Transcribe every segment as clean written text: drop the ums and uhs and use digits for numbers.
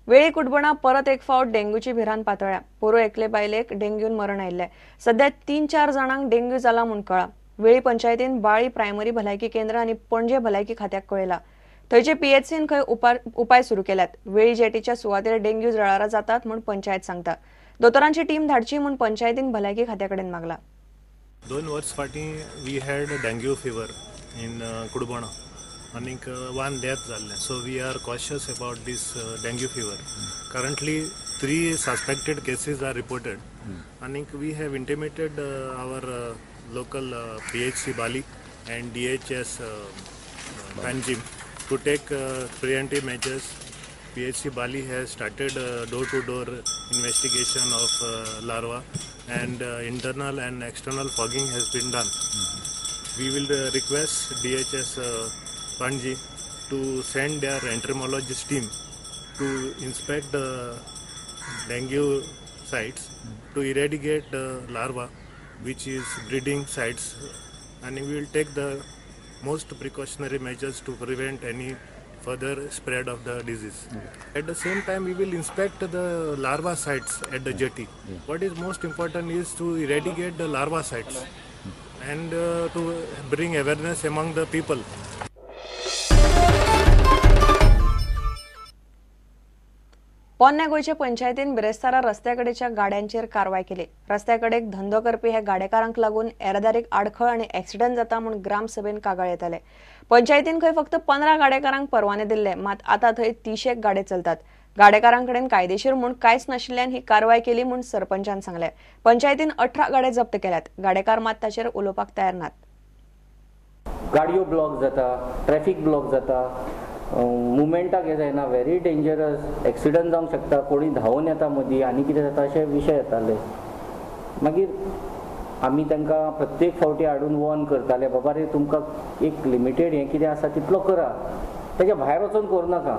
वेळी कुटबणा परत एक फावट डेंग्यूची भिरांत पातळ्या. पोरूं एकले बायलेक डेंग्यून मरण आयिल्लें. सध्या 3-4 जाणांक डेंग्यू जाला म्हूण कळ्ळां. वेळी पंचायतीन बाळी प्रायमरी भलायकी केंद्र आनी पणजे भलायकी खात्याक कळयला. थंयचे पीएचसीन खंय उपाय सुरू केल्यात. वेळी जेटीच्या सुवातेर डेंग्यू जळारां जातात म्हूण पंचायत सांगता. दोतोरांची टीम धाडची म्हूण पंचायतीन भलायकी खात्या कडेन मागला. 2 वर्स फाटीं we had dengue fever in Cutbona आनीक 1 डेथ जाल्लें. So we are cautious about this dengue fever. Currently 3 suspected cases are reported आनीक we have intimated our local PHC Bali and DHS Panjim to take preventive measures. PHC Bali has started door-to-door investigation of larva and internal and external fogging has been done. We will request DHS Panji to send their entomologist team to inspect the dengue sites to eradicate the larva which is breeding sites, and we will take the most precautionary measures to prevent any further spread of the disease. At the same time, we will inspect the larva sites at the jetty. What is most important is to eradicate the larva sites and to bring awareness among the people. पोन्न्या गोंयचे पंचायतीन बिरेस्तारा रस्त्याकडेच्या गाड्यांचेर कारवाय केली. रस्त्याकडेक धंदो करपी हे गाडेकारांक लागून येरादारीक आडखळ आनी एक्सिडंट जाता म्हूण ग्रामसभेन कागाळ येताले. पंचायतीन खंय फक्त 15 गाडेकारांक परवाने दिल्ले, मात आतां थंय 30 गाडे चलतात. गाडेकारांकडेन कायदेशीर म्हूण कांयच नाशिल्ल्यान ही कारवाय केली म्हूण सरपंचान सांगलें. पंचायतीन 18 गाडे जप्त केल्यात. गाडेकार मात ताचेर उलोवपाक तयार नात. गाडयो ब्लॉक जाता, ट्रॅफिक ब्लॉक जाता, मुवमेंटाक हें जायना, व्हेरी डेंजरस, एक्सिडंट जावंक शकता, कोणी धांवून येता मदीं आनी कितें जाता अशे विशय येताले. मागीर आमी तांकां प्रत्येक फावटी हाडून वॉर्न करताले, बाबा रे तुमकां एक लिमिटेड हें कितें आसा तितलो करा, तेच्या भायर वचून करूं नाका.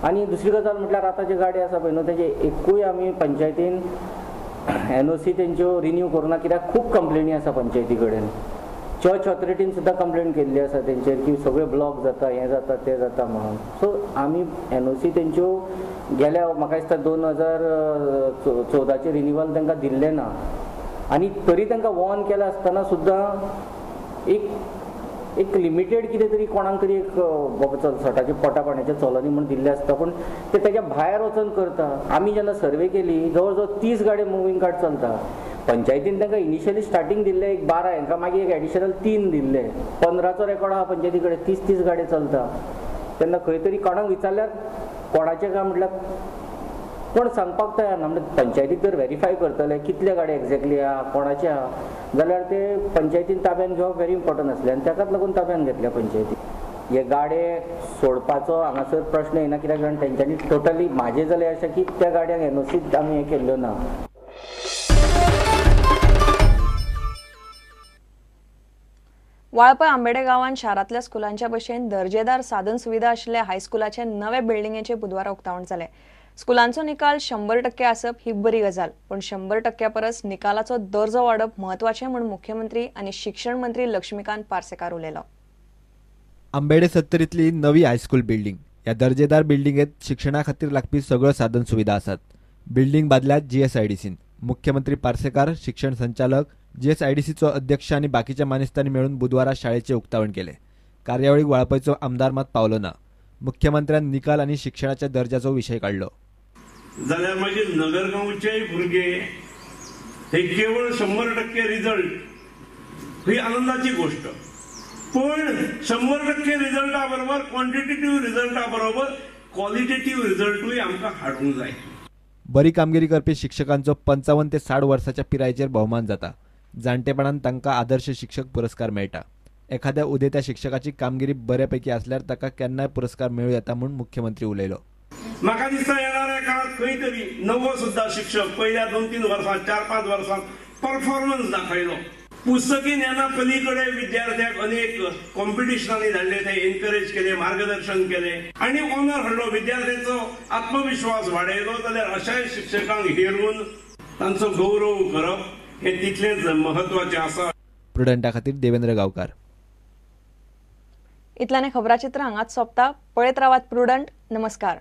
आनी दुसरी गजाल म्हटल्यार आतां ज्यो गाडी आसा पळय न्हू तेजे एकूय आमी पंचायतीन एनओसी तेंच्यो रिन्यू करूं ना, कित्याक खूब कंप्लेनी आसा पंचायती कडेन. चर्च ऑथॉरिटीन सुद्दां कंप्लेन केल्ली आसा तेंचेर की सगळे ब्लॉक जाता, हें जाता, तें जाता म्हणून. सो आमी एनओसी तेंच्यो गेल्या म्हाका दिसता 2014 रिन्युअल तांकां दिल्लें ना, आनी तरी तांकां वॉर्न केलें आसतना सुद्दां एक एक लिमिटेड कितें तरी कोणाक तरी एक बाबा चल स्वताच्या पोटा पाण्याचें चलनी म्हूण दिल्लें आसता, पूण ते तेच्या भायर वचून करता. आमी जेन्ना सर्वे केली जवळ जवळ 30 गाडयो मुवींग कार्ट चलता. पंचायतीन तांकां इनिशियली स्टार्टींग दिल्लें एक 12, हांकां मागीर एक एडिशनल 3 दिल्ले, 15चो रेकॉर्ड आहा पंचायती कडेन, 30-30 गाडयो चलता. तेन्ना खंय तरी कोणाक विचारल्यार कोणाचें काय म्हटल्यार कोण सांगपाक तयार ना. म्हणजे पंचायतीक जर वेरीफाय करतले कितले गाडी एक्झॅक्टली आहा, कोणाचे आहा, जाल्यार ते पंचायतीन ताब्यान घेवप व्हेरी इम्पॉर्टंट आसलें आनी ताकाच लागून ताब्यान घेतल्या पंचायती. हे गाडे सोडपाचो हांगासर प्रश्न येना, कित्याक कारण तेंच्यांनी टोटली म्हाजें जालें अशें की त्या गाडयांक एनओसीच आमी हें केल्ल्यो ना. वाळपय आंबेडे गांवांत शारांतल्या स्कुलांच्या भशेन दर्जेदार साधन सुविधा आशिल्ल्या हायस्कुलाचे नवे बिल्डिंगेचें बुधवारा उक्तावण जालें. स्कुलांचो निकाल 100% आसप ही बरी गजाल, पूण 100% परस निकालाचो दर्जो वाडप म्हत्वाचें म्हूण मुख्यमंत्री आनी शिक्षण मंत्री लक्ष्मीकांत पार्सेकार उलयलो. आंबेडे सत्तरींतली नवी हायस्कूल बिल्डिंग ह्या दर्जेदार बिल्डिंगेत शिक्षणा खातीर लागपी सगळ्यो साधन सुविधा आसात. बिल्डिंग बादल्यात जीएसआयडीसीन. मुख्यमंत्री पार्सेकार, शिक्षण संचालक, जीएसआयडीसीचो अध्यक्ष आनी बाकीच्या मानेस्तांनी मेळून बुधवारा शाळेचें उक्तावण केलें. कार्यावळीक वाळपयचो आमदार मात पावलो ना. मुख्यमंत्र्यान निकाल आनी शिक्षणाच्या दर्जाचो विशय काडलो. जाल्यार मागीर नगरगांवचे भुरगे हे केवळ 100% रिजल्ट ही आनंदाची गोष्ट, पण 100% रिजल्टा बरोबर क्वॉन्टिटेटिव्ह रिजल्टा बरोबर क्वॉलिटेटिव्ह रिजल्टूय आमकां हाडूंक जाय. बरी कामगिरी करपी शिक्षकांचो 55 ते 60 वर्साच्या पिरायेचेर भोवमान जाता. जाणटेपणान तांकां आदर्श शिक्षक पुरस्कार मेळटा. एखाद्या उदेत्या शिक्षकाची कामगिरी बऱ्यापैकी आसल्यार ताका केन्नाय पुरस्कार मेळूं येता म्हूण मुख्यमंत्री उलयलो. म्हाका दिसता येणाऱ्या काळात खंय तरी नवो सुद्धा शिक्षक पहिल्या 2-3 वर्सां 4-5 वर्सां परफॉर्मन्स दाखयलो. पुस्तकी ज्ञाना पलीकडे विद्यार्थ्यांक अनेक कॉम्पिटिशनांनी धाडले, ते एनकरेज केले, मार्गदर्शन केले आनी ऑनर हाडलो, विद्यार्थ्यांचो आत्मविश्वास वाडयलो. जाल्यार अशाय शिक्षकांक हेरून तांचो गौरव करप हे तितलेंच महत्वाचें आसा. प्रुडंटा खातीर देवेंद्र गांवकार. इतल्याने खबराचित्र हांगाच सोंपता. पळयत रावात प्रुडंट. नमस्कार.